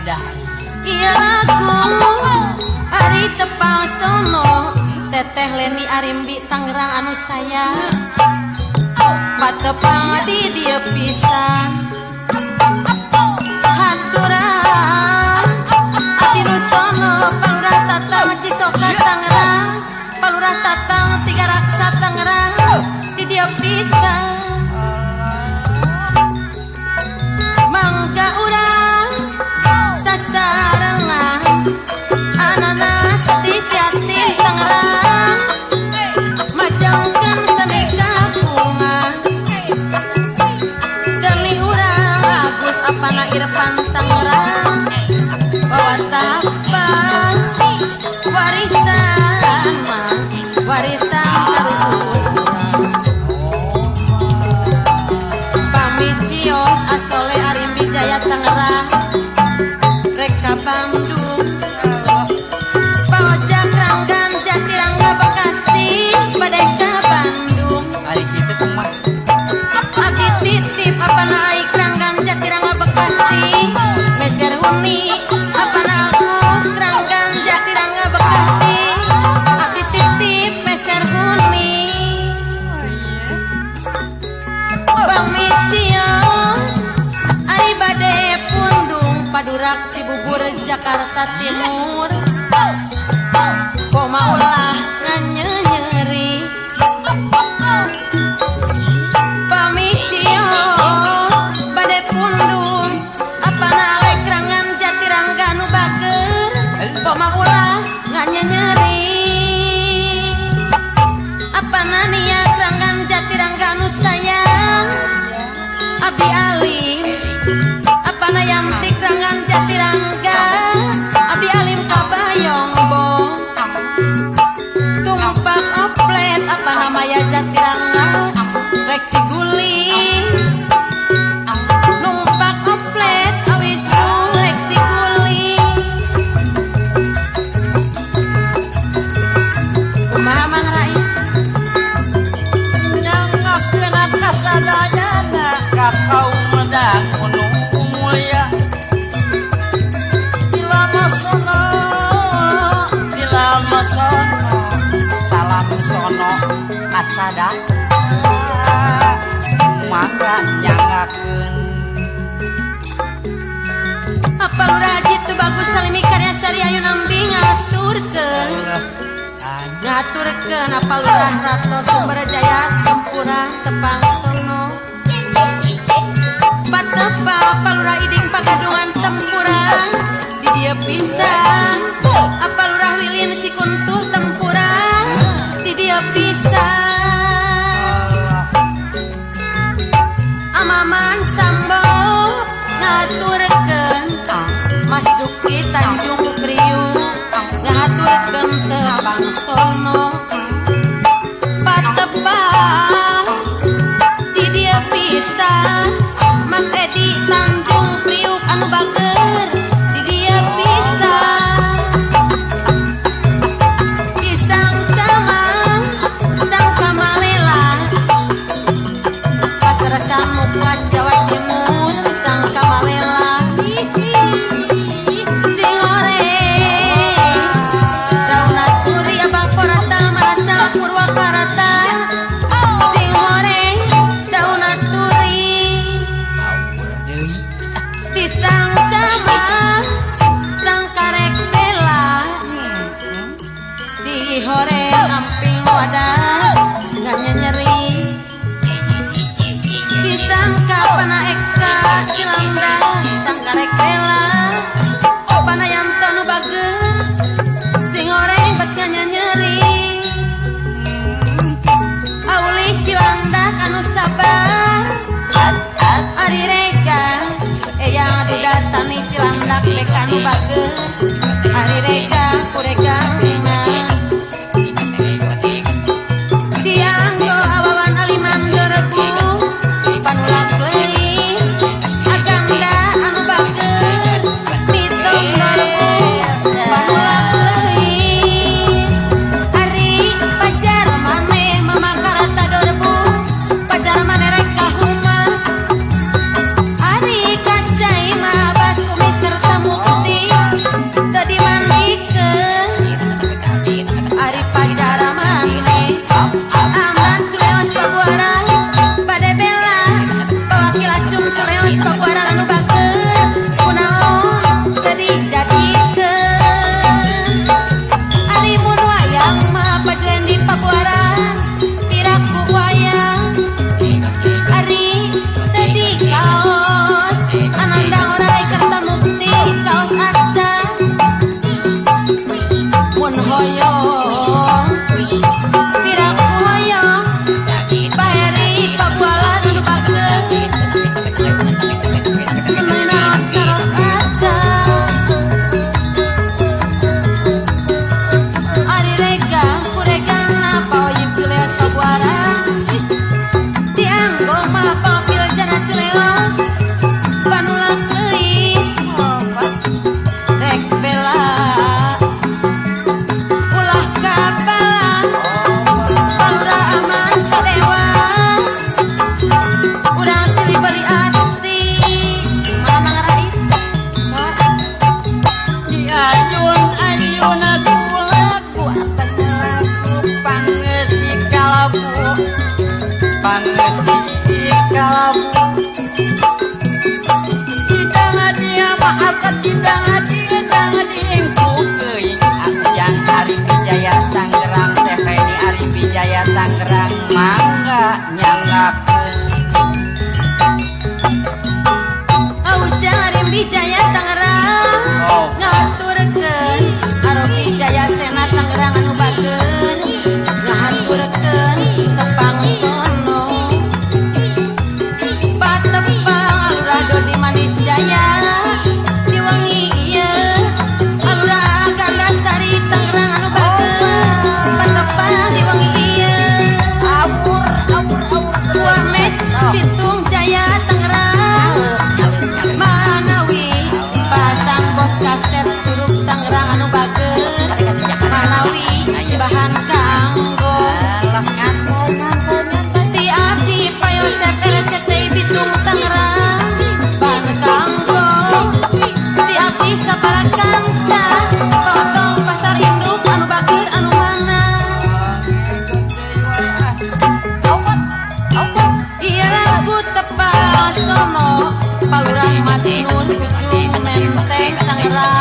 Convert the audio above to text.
Edah. Ieu lagu ari tepang sono Teteh Leni Arimbi Tangerang anu sayang patepang di dieu pisan haturan abdi nu sono Palurah Tatang Cisoka Tangerang Palurah Tatang Tiga Raksa Tangerang di dieu pisan mangga urang sasarengan ananas di Jati Tangerang majengkeun seni kapungan seni urang Agus apana Irfan Tangerang bawa tapan warisan mah warisan karuhun pamit cios Asole Arimbi Jaya Tangerang Reka Bandung Paojan Ranggan Jatirangga Bekasi Badai Bandung Ari kitu kumaha abdi titip apana aik Ranggan Jatirangga Bekasi Meser Huni apana Agus Ranggan Jatirangga Bekasi abdi titip Meser Huni pamit cios ari bade pundung Padurak Cibubur Jakarta Timur koma ulah nganyenyeri pamit cios bade pundung apana alek Ranggan Jatirangga nu bager koma ulah nganyenyeri apana niat Ranggan Jatirangga nu sayang abdi alim apana yantik Ranggan Jatirangga abdi alim kabayongbong tumpak oplet apana Maya Jatirangga rek diguling numpak oplet awis tu rek diguling kumaha Mang Rai Nyangakeun kasadayana ka kaum medang nu mulya Dilama sono salam sono kasadayana mangga nyangakeun apa lurah jitu bagus salimi karya sari ayu nambi ngaturkeun ngaturkeun apa lurah Rato Sumber Jaya Tempura tepang sono patepa apa lurah Iding Pagadungan Tempura di dieu pisan apa lurah Wilin Cikuntur Tempura di dieu pisan Amaman Sambo ngaturkeun Mas Duki Tanjung Priuk ngaturkeun tepang sono patepang di dieu pisan Mas Edi Tanjung Priuk anu bager di dieu pisan disangka mah sangka malela Pasar Samuka Jawa Timur sangka malela sing horeng daun turi abah porata marasa Purwakarta sing horeng daun turi disangka mah sangka rek bela si horeng amping wadas nganyenyeri disangka pana eka Cilanda sangka rek bela pana yanto nu bager sing horeng bet nganyenyeri aulih Cilandak anu sabar ari reka eyang didatani Cilandak beka nu bager ari reka kuregangna dianggo awawan aliman dorbu panulak leuit aganda anu bager mitong dorbu panulak leuit ari pajar maneh mamakarata dorbu pajar maneh rek ka huma ari kacai mah bas kumis kertamu Pangesi kalabu Idang dia maafkan idang ding ku Ujang Ari Wijaya Tangerang Teh Reni Ari Wijaya Tangerang mangga nyanggakeun Ujang Ari Wijaya Tangerang ngaturkeun Ari Wijaya Sena Tangerang anu bageun ngahaturkeun tepang sono patepang Alurah Dodi Manis Jaya diwengi ieu Alurah Gandasari Tangerang anu bageun patepang diwengi ieu awur awur awur Wamet Bitung Jaya Tangerang Manawi pasang bos kaset Curug Tangerang anu bager Manawi bahan kanggo ti abdi Pak Yosep RCTI Bitung Tangerang bahan kanggo ti abdi sapara kanca potong pasar induk anu bager anu mana. Iya lagu tepang sono Palurah Madiun Ujung Menteng Tangerang.